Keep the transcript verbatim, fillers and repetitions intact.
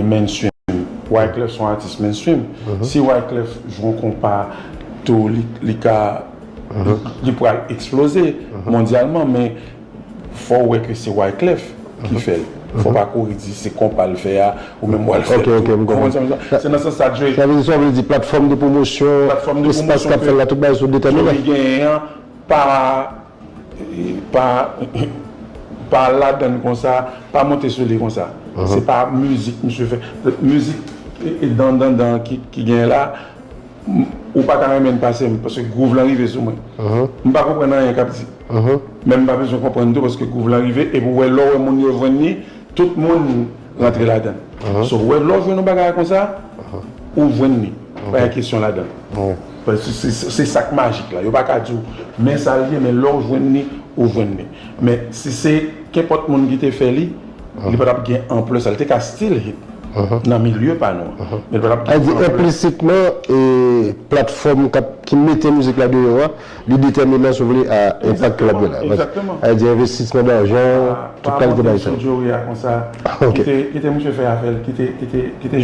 mainstream. Wyclef se yon atis mainstream. Si Wyclef jwe yon konpa tou, li, li ka, li, li pral eksploze mondyalman, men fò w wè ke se Wyclef ki fè l. Fò pa kouri di se konpa l fè a, ou menm w al fè l tou. Ou konprann sa m di la? Se nan sans sa Dre. Sa vle di, sa vle di platfòm de pwomosyon, espas k ap fè l la, tout bagay sou detèminan. Dre genyen an pa, pa, pa ladann konsa, pa monte sou li konsa. Se pa mizik misye fè. Mizik e, e dan, dan, dan ki, ki genyen la, m, ou pa ka renmen l pase m, paske gwouv lan rive sou mwen. M pa konprann anyen k ap di. Men m pa bezwen konprann tou, paske gwouv lan rive, epi w wè, lè w wè moun yo jwenn li, tout moun rantre ladan l. So, w wè, lè w jwenn yon bagay konsa, ou jwenn li. Pa gen kesyon ladan l. Paske se, se, se sa k majik la. Yo pa ka di w, men sa l ye, men lè w jwenn li, ou jwenn li. Men si se kenpòt moun ki te fè li, li pa t ap gen anplè sa. Li te ka still hit nan milye pa nou an. Men li pa t ap gen anplè. Sa vle di, enplisitman, e, platfòm k ap, ki mete mizik la deyò a, li detèminan, si w vle, a enpak ke l ap gen la. Egzakteman. Sa vle di, envestisman dajan, tout kalite bagay sa yo. Joe a konsa, kite, kite misye fè afè l, kite, kite, kite